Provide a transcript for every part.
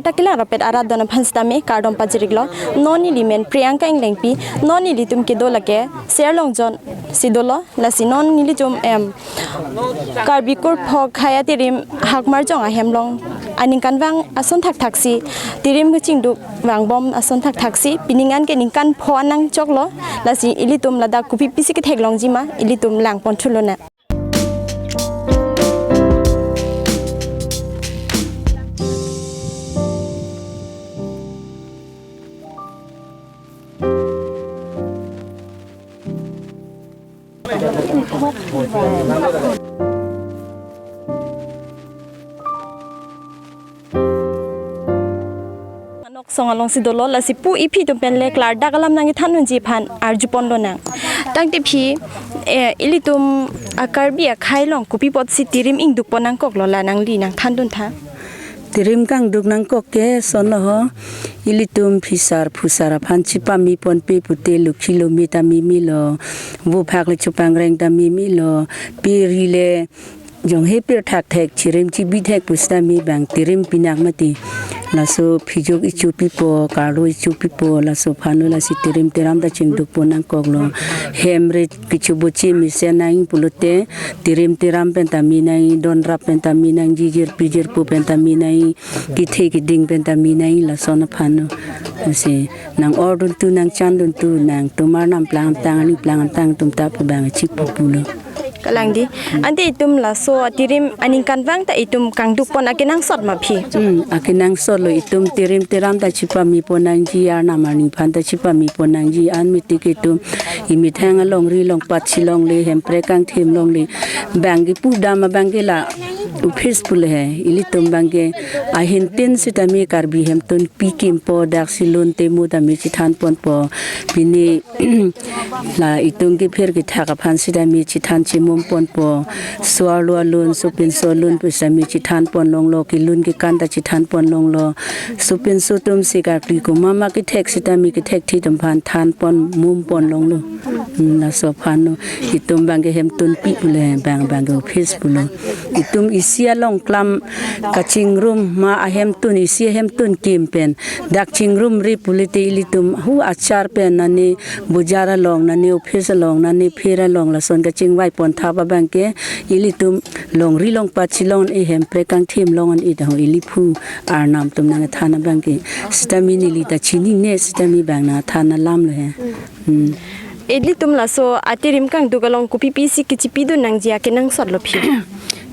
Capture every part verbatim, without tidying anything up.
Takilang rapet arat don aphan sitame kardom pajiriklo. Non neli men Priyanka Englengpi, non nelitum kedo lake Serlongjon si dolo, lasi non nelitum em Karbi Kurphok Khei Atirim Hakmarjong ahem along aningkanvang ason thakthaksi tirim kachingduk vangbom ason thakthaksi pining an ke ningkan pho nangchoklo, lasi ilitum ladak kopi pisi ketheklongji ma ilitum langpon thulonang. Anok song alongsi dolo, lasi pu iphi atum pen le klardak alam nangkethandunji aphan arjuponlonang. Tangte phi, eh, ilitum a Karbi akhei along kopi apotsi tirim ingdukpon nangkoklo, la nangli nangthanduntha. Tirim kangduk nangkok ke lason lo ho, ilitum phisar phusar aphan chipamiponpe pute lukhi lomi ta mimilo, vophak le chopangreng ta mimilo, pe ri le jonghe pirthak thek, chirim chibi thek pusitame bang tirim pinak mati. Laso phijok ichu pipo, karlo ichu pipo, laso aphan lo, lasi tirim tiram ta chingdukpon nangkoklo. Hem rit kecho bochi mesen nangji pulote, tirim tiram pen ta me nangji, donrap pen ta me nangji, jirpi jirpo pen ta me nangji, kethe keding pen ta me nangji, lason aphan lo. Lasi nang-orduntu, nangchanduntu, nangtum arnam plangtang, aning plangtang atum ta pu bang chipu pulo. Kalang di. Ante itum laso atirim aningkanvang ta itum kangdukpon akenangsot ma phi? Hmm, akenangsot lo, itum tirim tiram ta chipamiponangji, arnam arni aphan ta chipamiponangji, an miti ke itum imethang alongri longpat si longle, hemprek kangthim longle. Bang ke pudam abang ke la office pule he. Ilitum bang ke ahin tin sitame Karbi hemtun pi kimpo, daksi lun temu tame chithanponpo. Pini la itum kephir kethak aphan sitame chithan chimumponpo. So-arlo alun, sopinso alun pusitame chithanponlonglo, kelun kekan ta chithanponlonglo. Sopinso atum si karkli komat ma kethek sitame kethekthi atum aphan thanpon mumponlonglo. Hmm, laso aphan lo. Itum bang ke hemtun pi pule, bang bang ke office pulo. Itum isi along klam kachingrum ma ahemtun, isi ahemtun kim pen dak chingrumri pulote ilitum hu achar pen nani bojar along, nani office along, nani phir along lason kachingvaiponthap abang ke ilitum longri longpat si long, e hemprek kangthim long an ita ho, ili phu arnam atum nangthan abang ke. Sitame neli ta chinine, sitame bang nangthan alam lo he. Hmm. Ilitum laso atirim kangduk along kopi pisi kechipidun nangji akenangsot lo phi?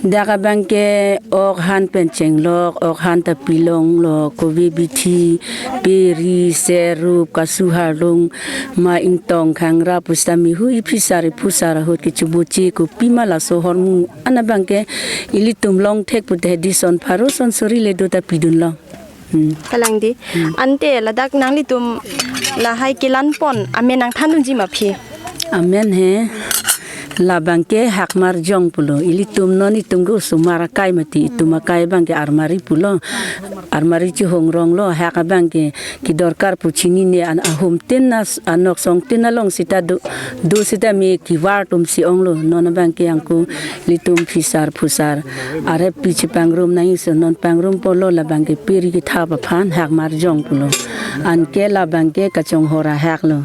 Dak abang ke ok han pen chenglok, ok han ta pilonglo, kove bithi, pe ri, serup, kasu harlung, ma ingtong khangra pusitame hu iphisar iphusar ahut kecho bochi kopi ma laso hormu an abang ke ilitum longthek pute dison pharo son suri le do ta pidunlong. Hmm. Kalang di. Hmm. Ante ladak nanglitum lahai kelanpon amen nangthandunji ma phi? Amen he. Labang ke Hakmarjong pulo. Ilitum non itum ke osomar akai mati, itum akai bang ke armari pulo. Armari chihongronglo, hak abang ke kedorkar pu chinine, an ahum tin na s-, anok song tin along sita do, do sitame kevar atum si onglo. Non abang ke angku ilitum phisar phusar arep pi chipangrum nangji, so non pangrumpo lo, labang ke pe ri kethap aphan Hakmarjong pulo. Anke labang ke Kachonghor ahak lo.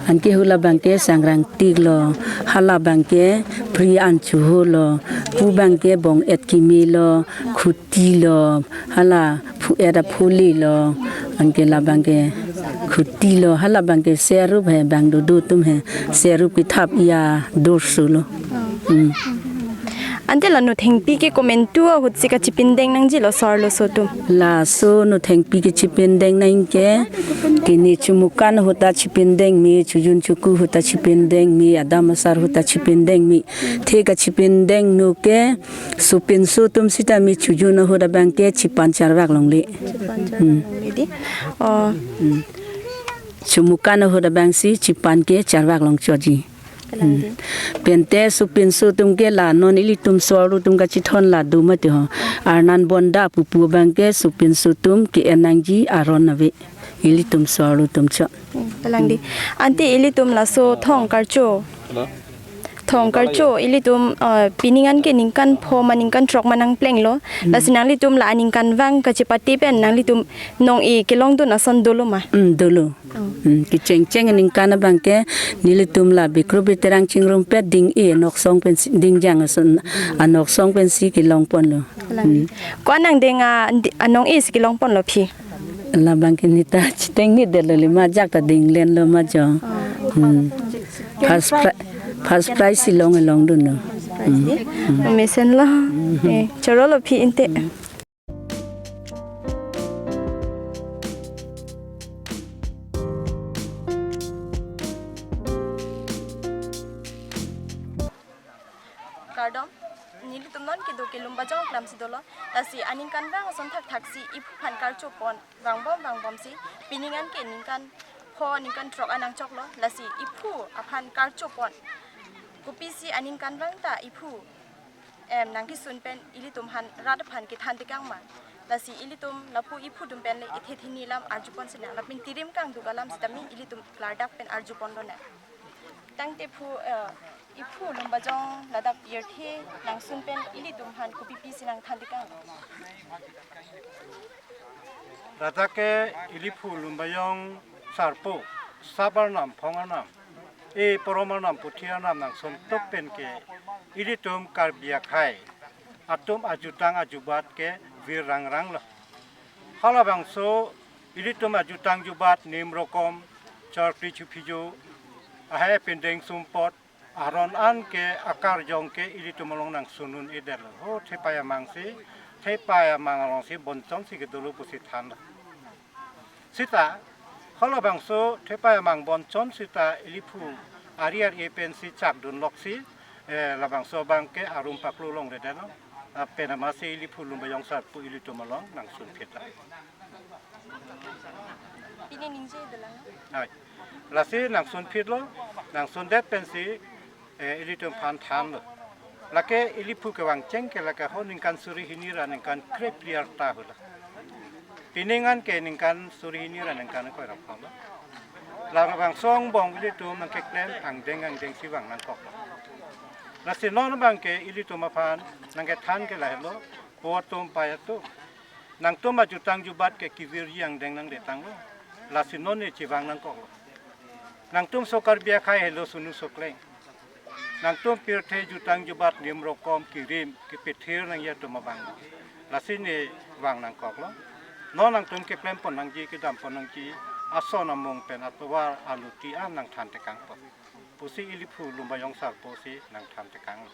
Anke hu labang ke Sangrangtik lo. Halabang ke Pri Anchuho lo. Pu bang ke Bong-et Kimi lo. Khuti lo. Hala phu-et aphuli lo. Anke labang ke Khuti lo. Halabang ke serup he, bang dodo atum he. Serup kethap iya dorso lo. Hmm. Ante la Nothengpi ke komantu ahutsi kachipindeng nangji lo so-arloso atum? Laso Nothengpi kechipindeng nangji ke, kini Chumukan ahut ta chipindeng me, Chojun Choku ahut ta chipindeng me, Adam Asar ahut ta chipindeng me. The kachipindengno ke, sopinso atum sitame Chojun ahut abang ke chipan charvak longle. Chipan charvak longle di. Oh. Hmm. Chumukan ahut abang si chipan ke charvak longchotji. Kalang di. Hmm. Pente sopinso atum ke la non ilitum so-arlo atum kachithon la do mati ho. Arnan bonda pupu abang ke sopinso atum ke-en nangji aron ave. Ilitum so-arlo atum chot. Hmm, kalang di. Ante ilitum laso thong karcho. Hello. Thong Karcho, ilitum, uh, pining an ke ningkan pho ma ningkan throk ma nangplenglo. Hmm. Lasi nanglitum la aningkanvang kachepate pen nanglitum nong-e kelongdun ason dolo ma? Hmm, dolo. Oh. Hmm, kechengcheng aningkan abang ke nelitum la Bikru Biterang chingrumpet ding-e anoksong pensi, dingjang ason anoksong pensi kelongponlo. Kalang. Hmm. Ko-an angdeng a, di-, anong-e si kelongponlo phi? Labang ke neta chitengnedetlo, lima jak ta dinglenlo ma jo. Hmm. First pri-, first prize si long, longdunlo. First prize, hmm, eh? Hmm. Mesenlo. Hmm. Eh, chorolo phi ante. Kardom, nelitum non kedo ke Lumbajong aklam si dolo. Lasi aningkanvang ason thakthak si iphu aphan karchopon vangbom vangbom si, pining an ke ningkan pho ningkan throk an nangchoklo. Lasi iphu aphan karchopon kopisi aningkanvang ta iphu, em, nangkesun pen ilitum aphan rat aphan kethan tekang ma? Lasi ilitum lapu iphu atum pen le ethe thini alam arjupon sinang, lapen tirim kangduk alam sitame ilitum klardak pen arjuponlonang. Tangte phu, eh, iphu Lumbajong ladak pirthe nangsun pen ilitum aphan kopipisi nangthan tekang? Ladak ke iliphu Lumbajong Sarpo, sap arnam, phong arnam, e porom arnam, puthi arnam nangsun tuk pen ke ilitum Karbi akhei atum ajutang ajubat ke vir rangranglo. Halabangso ilitum ajutang jubat nim rokom, charkli chuphijo, ahai pendeng sumpot, aron an ke akarjong ke ilitum along nangsun un-edetlo. Ho thepei amang si, thepei amang along si bonchon si kedolo pusi thanlo. Sita, halabangso thepei amang bonchon sita iliphu ari ari pensi chakdunloksi, eh, labangso abang ke arum paklo longledetlo. Lapen amatsi iliphu Lumbajong Sarpo ilitum along nangsunphitlo. Pine ningjedolang. Hai. Lasi nangsunphitlo, nangsundet pensi, eh, ilitum aphan thanlo. Lake iliphu kevangcheng ke lake ho ningkan suri hini ra ningkan krephli arta hula. Pining an ke ningkan suri hini ra ningkan krepho lo. Labangso angbong ilitum nangkeklem angdeng angdeng si vang nangkoklo. Lasi non abang ke ilitum aphan nangkethan ke lahelo, po atum pai atum. Nangtum ajutang jubat ke kevirji angdeng nangdetanglo. Lasi non ne chevang nangkoklo. Nangtum so Karbi akhei helo sunu sokleng. Nangtum pirthe jutang jubat nim rokom kirim kepethir nangji atum abang. Lasi ne vang nangkoklo. Non nangtum keklempon nangji, kedampon nangji, ason amung pen atovar aluti an nangthan tekangpo pusi iliphu Lumbajong Sarpo si nangthan tekanglo.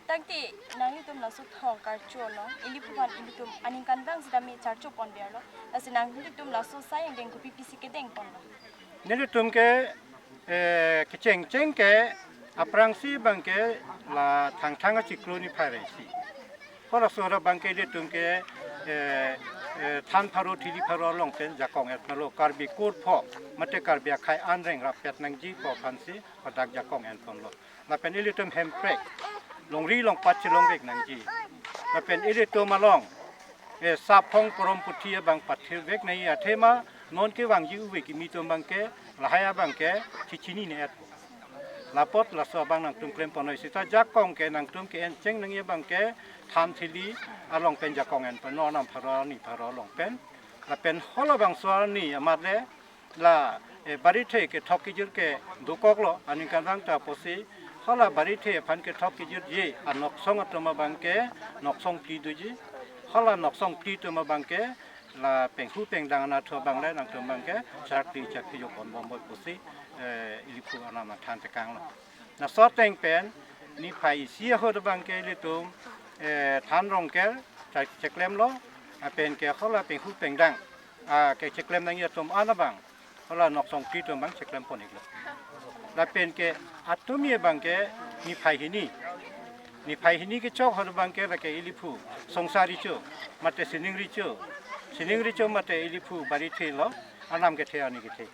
Tangte nanglitum laso Thong Karcho along iliphu aphan ilitum aningkanvang sitame charchopon verlo. Lasi nanglitum laso asai angdeng kopipisi kedengponlo? Nelitum ke, eh, kechengcheng ke aphrangsi abang ke la Thangthang achiklo niphai ra isi. Halaso ra abang ke ilitum ke, eh, eh, than pharo thili pharo along pen jakong etlo, Karbi kurpho mate Karbi akhei an rengrap pet nangjipo aphansi hadak jakong enponlo. Lapen ilitum hemprek longri longpat chelongvek nangji. Lapen ilitum along, eh, sap phong porom puthi abang pathirvek nangji athema non kevangji ove kimi atum abang ke lahai abang ke chichinine-et. Lapot laso abang nangtum klempon noi sita jakong ke nangtum ke-encheng nangji abang ke than thili along pen jakong enpon, non arnam pharo arni pharo along pen. Lapen halabangso arni amat le la, eh, barithe kethok kejir ke dokoklo, aningkanvang ta pusi, hala barithe aphan kethok kejirji anoksong atum abang ke noksong phli doji, hala noksong phli atum abang ke la penghu pengdang anatthu abang le nangtum abang ke charkli chaphi jokonbom boi pusi, eh, iliphu arnam nangthan tekanglo. Laso ateng pen niphai isi ahut abang ke ilitum, eh, than rongker chak-, cheklemlo, lapen ke hala penghu pengdang, ah, kecheklem nangji atum an abang hala noksong phli atum abang cheklempon-iklo. Lapen ke atum abang ke niphai hini. Niphai hini kechok ahut abang ke lake iliphu Songsar Recho mate Sining Recho. Sining Recho mate iliphu barithe lo, arnam kethe arni kethe.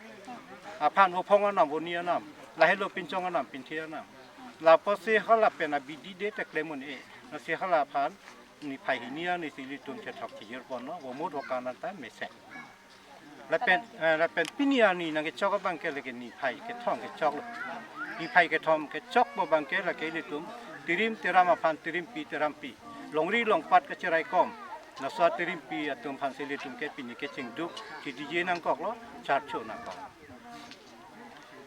Aphan vo phong arnam, vo ni arnam, lahelo pinchong arnam, pinthi arnam. Lapusi hala pen abidi det ta klem un-e. Lasi hala aphan niphai hini arni si ilitum chethok chijirponlo, vo mut vo kan anta mesen. Lapen, eh, lapen pini arni nangkechok abang ke lake niphai kethom kechoklo. Niphai kethom kechok pu abangke lake ilitum tirim tiram aphan tirimpi tirampi, longri longpat kacheraikom, laso atirimpi atum aphansi ilitum ke pini kechingduk chidiji nangkoklo, charcho nangkok.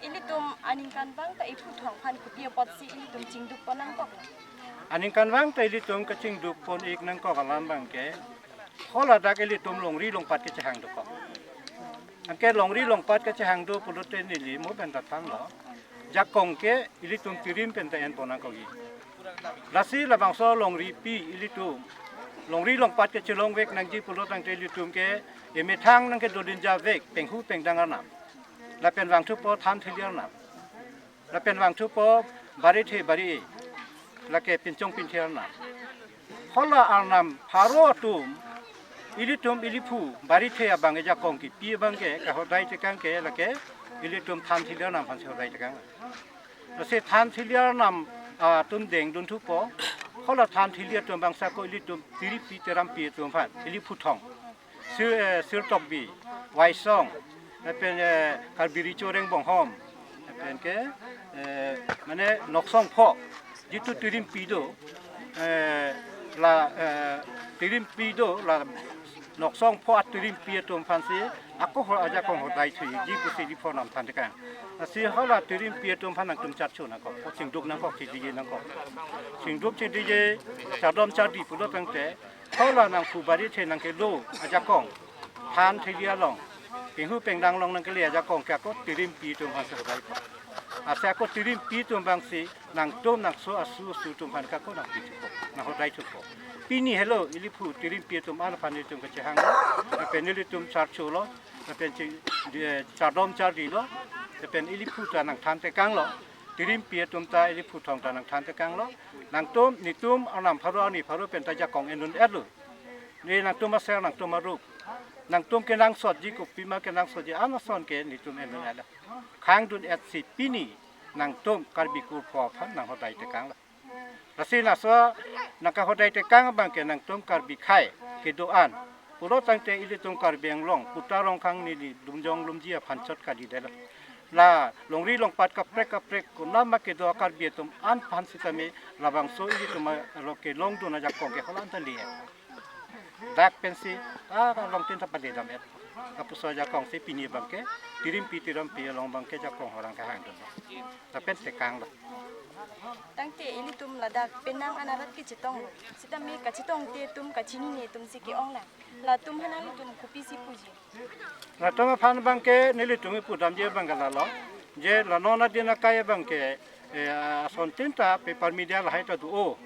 Ilitum aningkanvang ta iphuthong aphan kopi apotsi ilitum chingdukpon nangkoklo? Aningkanvang ta ilitum kachingdukpon ik nangkok alam abangke, haladak ilitum longri longpat kachehang dokok. Anke longri longpat kachehang do pulote neli mo pen ta thanlo, jakong ke ilitum tirim pen ta enpon nangkokji. Lasi labangso longripi ilitum longri longpat kachelongvek nangji pulo tangte ilitum ke emethang nangkedodun javek penghu pengdang arnam, lapen vangthupo than thili arnam, lapen vangthupo barithe bari-e, lake pinchong pinthe arnam. Hala arnam pharo atum ilitum iliphu barithe abang ejakong kipi abangke kahodai tekang ke lake ilitum than thili arnam aphansi hodai tekang. Lasi than thili arnam atum dengdunthupo, hala than thili atum abangsi ako ilitum tirimpi tirampi atum aphan iliphuthong, Sir, eh, Sirtokbi, Waisong, lapen, eh, Karbi Richo Rengbonghom, lapen ke, eh, mane Noksong Pho, jitu tirimpi do, eh, la, eh, tirimpi do, la Noksong Pho atirimpi atum aphansi ako ho ajakong hodai thuji pusi iliphonam than tekang. Lasi hala tirimpi atum aphan nangtum charcho nangkok, chingduk nangkok, chidiji nangkok. Chingduk chidiji, chardom chardi pulo tangte, hala nangphu barithe nangkelo ajakong, than thili along, penghu pengdang along nangkele ajakong ke ako tirimpi atum aphansi hodaikok. Lasi ako tirimpi atum abangsi nangtum nangso asu asu atum aphan ke ako nangpithupo, nanghodai thupo. Pini helo iliphu tirimpi atum an aphan ilitum kachehanglo, lapen ilitum charcholo, lapen chi, eh, chardom chardilo, lapen iliphu ta nangthan tekanglo, tirimpi atum ta iliphuthong ta nangthan tekanglo. Nangtum, netum arnam pharo arni pharo pen ta jakong endun-etlo. Ne nangtum aser, nangtum arup, nangtum kenangsotji, kopima kenangsotji, an ason ke netum endun-etlo. Khangdun-etsi pini nangtum Karbi kur pho aphan nanghodai tekanglo. Lasi laso nangkahodai tekang abangke nangtum Karbi akhei kedo-an, pulo tangte ilitum Karbi Anglong, Puta Rongkhang neli Lumjong Lumji aphan chot kalidetlo. La longri longpat kaprek kaprek konatma kedo a-Karbi atum an aphan sitame labangso ilitum along kelongdun ajakong ke holan ta le-et. Dak pensi, ah, longtin ta paledam-et. Lapuson ajakong si pini abangke tirimpi tirampi along abangke jakong horang kehangdunlo. Lapen tekanglo. Tangte ilitum ladak penang an arat kechetonglo, sitame kachetongte atum kachinine atumsi ke-ong nang. Latum aphan nanglitum kopisi puji? Latum aphan abangke nelitum ipudamji abangke lalo, je la non adin akai abangke, eh, asontin ta paper media lahai ta do-o,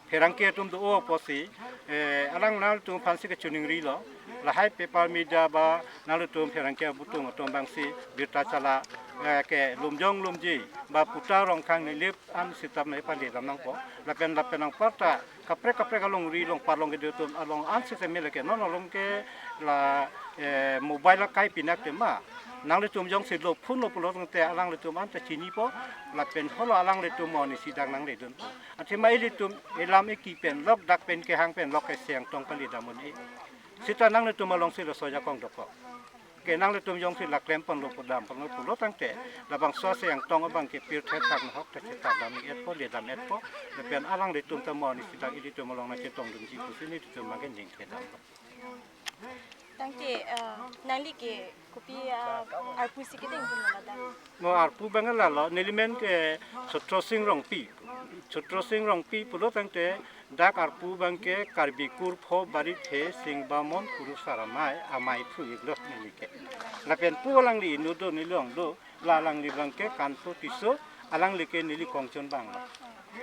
pherangke atum do-o apotsi, eh, alang nanglitum aphansi kachiningrilo, lahai paper media ba nanglitum pherangke abutum atum abangsi birta chala, eh, ke Lumjong Lumji ba Puta Rongkhang nelip an sitame paledam nangpo, lapen lapen anparta kaprek kaprek alongri longpat along kedo atum along an sitame lake non along ke la, eh, mobile akai pinak tema. Nanglitum jongsi lo phone lo pulo tangte alanglitum an ta chinipo, lapen holo alanglitum monit si dak nangledun. Athema ilitum elam eki pen lok dak pen kehang pen lok ke Siang Tong paledam un-e. Sita nanglitum alongsi laso ajakong dokok. Ke nanglitum jongsi la klemponlo pudamponlo pulo tangte, labangso Siang Tong abangke pirthe thak nahok ta chetak dam-etpo, ledam-etpo, lapen alanglitum ta monit si dak ilitum along nangchetongdunji pusi nelitum abangke ningthedamlo. Tangte, eh, nangli ke kopi, eh, arpu si kedengdunlo ladak? Mo arpu abangke lalo, neli men ke Chotro Sing Rongpi. Chotro Sing Rongpi pulo tangte dak arpu abangke Karbi kur pho barithe Sing Bamon Kurusar Amei, amei thu iklo neli ke. Lapen pu alangli inut do, neli ong do, la alangli abangke Kanpho Tisso, alangli ke neli kongchon abanglo.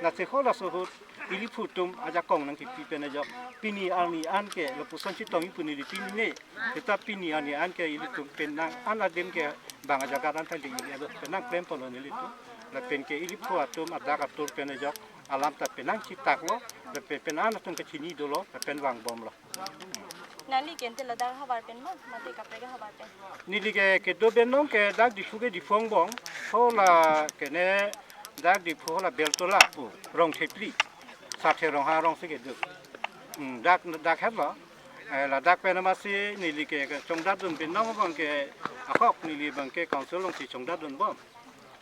Lasi halaso ahut iliphu atum ajakong nangkipi pen ajok, pini arni an ke lapuson chetongji pu neli chinine. Sita pini arni an ke ilitum penang an adim ke bang ajaga an ta le-etlo, penang klemponlo nelitum. Lapen ke iliphu atum adak atur pen ajok alam ta penang chetaklo, lapen penang atum kachini dolo, lapen vangbomlo. Nangli ke ante ladak ahavar pen ma, mate kaprek ahavar pen? Neli ke kedo pen long ke dak Diphu ke Diphu angbong, hola kene dak Diphu hola Beltola pu, Rongthepli, Sathe Ronghang arongsi kedo. Hmm, dak, dak hetlo. Eh, ladak pen amatsi neli ke, kechongdatdun pen long abangke ahok neli abangke council alongsi chongdatdunbom.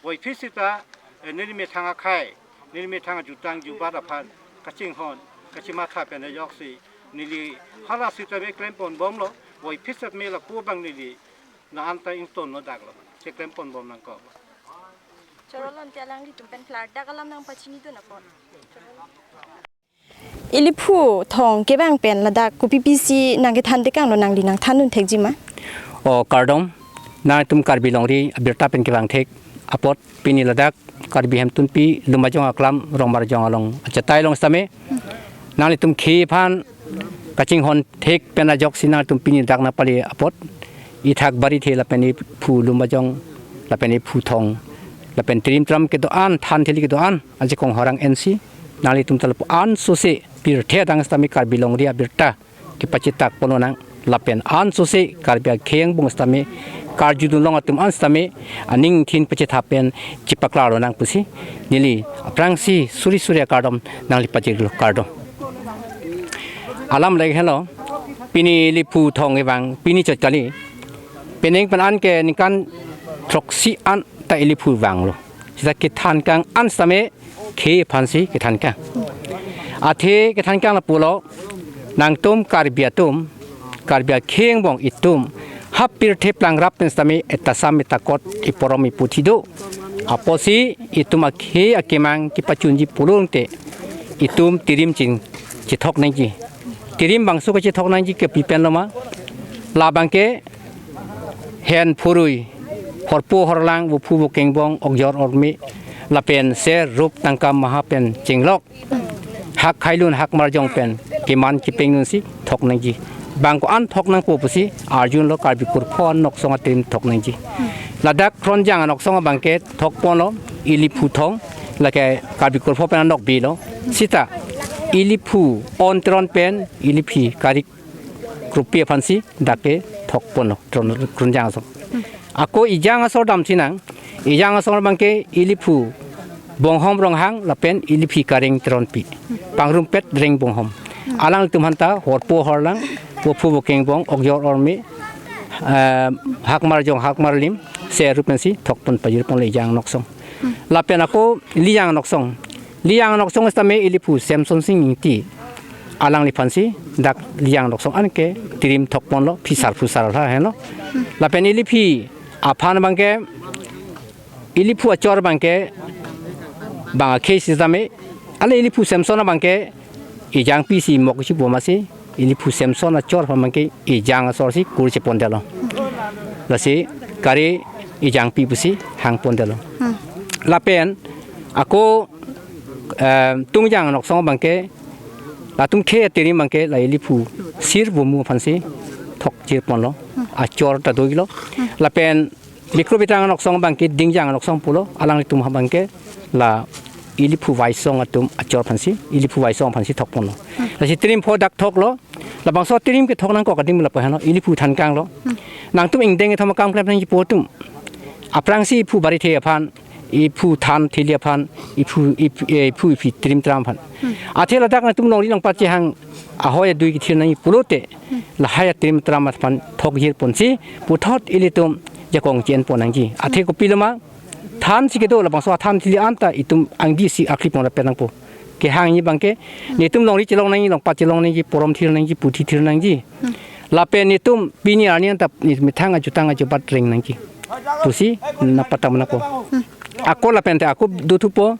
Voiphit sita Eh, neli methang akhei, neli methang ajutang jubat aphan kachinghon, kachimatha pen ajoksi neli hala sitame klempon bomlo, voiphit setame lapu abang neli na anta ingtonlo daklo, cheklempon bom nangkok. Chorolo ante alanglitum pen klardak alam nangpachinidun apot. Iliphu thong kevang pen ladak kopi pisi nangkethan tekanglo, nangli nangthandun thekji ma? O kardom, nangtum Karbi longri abirta pen kevang thek apot pini ladak Karbi Hemtunpi Lumbajong aklam Rongmarjong along achatai along sitame nanglitum khei aphan kachinghon thek pen ajoksi nangtum pini dak nangpale apot ithak Barithe lapen iphu Lumbajong lapen iphu thong lapen tirim tram kedo-an, than thili kedo-an ajakong horang ensi nanglitum ta lapu-an sose pirthe adang sitame Karbi longri abirta kepachetak ponlonang lapen an sose Karbi akhei angbong sitame karjudun long atum an sitame aning thin pachethap pen chepaklarlonang pusi neli aphrangsi suri suri akardom nangli pajirlo, kardom. Alam lek helo, pini iliphu thong kevang pini chot kali, penang pen an ke ningkan throksi an ta iliphu vanglo. Sita kethan kang an sitame khei aphansi kethan kang. Athe kethan kang lapulo, nangtum Karbi atum, Karbi akhei angbong itum ha pirthe plang rap pen sitame etasam etakot iporom iputhi do. Apotsi itum akhei akemang kepachunji pulote itum tirim ching chethok nangji. Tirim bangso kachethok nangji ke pi penlo ma? Labang ke hen phurui, horpo horlang, vophu vokengbong, okjor ormi, lapen ser rup tangka maha pen chenglok, hak khailun hak marjong pen keman kepeng dunsi thok nangji. Bang ko-an thok nangpo pusi arjunlo, Karbi kurpho anoksong atirim thok nangji. Ladak Kronjang anoksong abang ke thok ponlo, iliphu thong, lake Karbi kurpho pen anok bilo. Sita iliphu on Teron pen iliphi karik kropi aphansi dak ke thok ponlo Tron-, Kronjang asong. Ako Ijang asor damsi nang, Ijang asor abang ke iliphu Bonghom Ronghang lapen iliphi Kareng Teronpi. Pangrumpet Reng Bonghom. Alangtum aphanta horpo horlang, vophu vokengbong, okjor ormi, eh, hak marjong hak marlim, ser rup pensi thok pon pajir ponlo Ijang anoksong. Lapen ako Liyang anoksong. Liyang anoksong sitame iliphu Semson Sing Ingti alangliphansi dak Liyang anoksong an ke tirim thok ponlo, phisar phusar helo. Lapen iliphi aphan abang ke, iliphu achor abang ke bang akhei sitame, ale iliphu Semson abang ke Ijangpi si mok si bomasi, iliphu Semson achor aphan abang ke Ijang asor si kur si pondetlo. Lasi kari Ijangpi pusi hang pondetlo. Hmm. Lapen ako, em, Tungjang anoksong abang ke, latum khei atirim abang ke la iliphu Sirvomu aphansi thok jir ponlo. Achor ta doilo. Lapen Mikro Bitang anoksong abang ke Dingjang anoksong pulo, alanglitum abang ke la iliphu Vaisong atum achor aphansi, iliphu Vaisong aphansi thok ponlo. Lasi tirim pho dak thoklo, labangso tirim kethok nangkok adim lapu henlo, iliphu than kanglo. Nangtum ingdeng kethom akam klem nangji pu atum, aphrangsi iphu Barithe aphan, iphu than thili aphan, iphu, iph-, eh, iphu iphi tirim tram aphan. Athe ladak nangtum longri longpat chehang ahoi adui kethir nangji pulote, lahai atirim tram aphan thok jir ponsi puthot ilitum jakong chen pon nangji. Athe kopilo ma, than si kedo, labangso athan thili anta itum angdi si akri pon rapet nangpo. Kehang abang ke, netum longri chelong nangji, longpat chelong nangji, porom thir nangji, puthi thir nangji. Lapen netum pini arni anta ne methang ajutang ajubat reng nangji pusi nangpatang nangpo. Ako lapen te ako dothupo,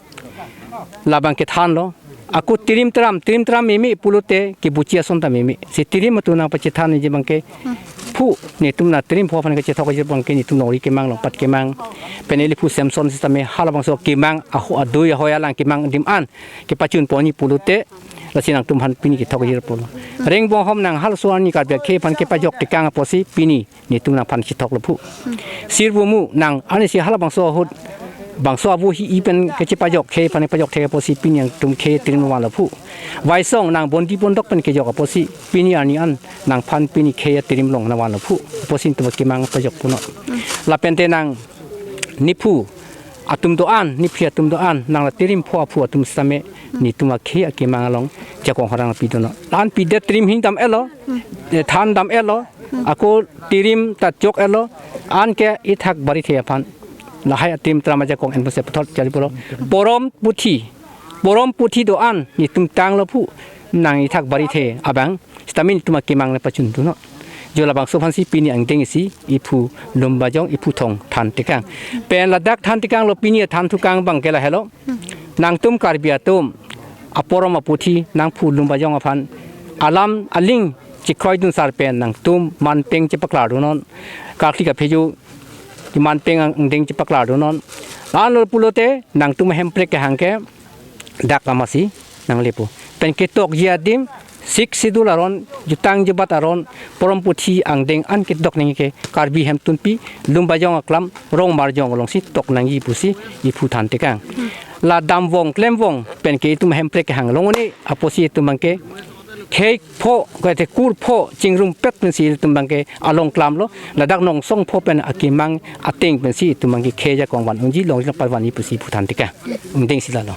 labang kethanlo. Ako tirim tram, tirim tram meme pulote kebuchi ason ta meme. Si tirim atum nangpachethan nangji abang ke, phu, netum na tirim pho aphan kachethok jir abang ke netum longri kemang, longpat kemang, pen iliphu Semson sitame halabangso kemang, aho adui ahoi alang kemang adim an kepachun ponji pulote, lasi nangtum aphan pini kethok jir ponlo. Reng Bonghom nang halaso arni Karbi akhei aphan kepajok tekang apotsi pini netum nangphan chethoklo phu. Sirvomu nang arnisi halabangso ahut bangso avo hi-i pen kachepajok, khei aphan pajok thek apotsi pini nangtum khei atirim vanlo phu. Vaisong nang bondi bondok pen kejok apotsi pini arni an nangphan pini khei atirim long nangvanlo phu. Apotsi netum kemang pajok ponlo. Lapen te nang nephu atum do-an, nephi atum do-an, nang la tirim pho aphu atum sitame netum akhei akemang along jakong horang pidunlo. La-an pidet tirim hing dam-etlo, eh, than dam-etlo, ako tirim ta chok-etlo, anke ithak Barithe aphan lahai atim tram ajakong enbose pathot charli pulo. Porom puthi, porom puthi do-an netum tanglo pu nangli thak barithe abang, sitame netum akemang le pachun thunon. Jo labangso aphansi pini angdeng isi iphu Lumbajong iphu Thong than tekang. Pen ladak than tekanglo, pini than thukang abangke lahelo. Nangtum Karbi atum aporom aputhi nangphu Lumbajong aphan alam aling chekroidun sar pen nangtum manpeng chepaklar dunnon. Karkli kapheju manpeng angdeng chepaklar dunnon. La-anlo pulote nangtum Hemprek kehang ke dak lamasi nanglepo. Pen ketokji adim Sixth Schedule aron, jutang jubat aron, porom puthi angdeng an kedok nangji ke Karbi Hemtunpi, Lumbajong aklam, Rongmarjong alongsi tok nangji pusi iphu than tekang. La damvong klemvong pen ke itum Hemprek kehang along un-e apotsi itum abangke khei pho, kate kur pho chingrumpet pensi itum abangke along klamlo, ladak nongsong pho pen akemang ateng pensi itum abangke khei ajakong van unji, longri nangpar vanji pusi iphu than tekang. Angdeng isi lalo.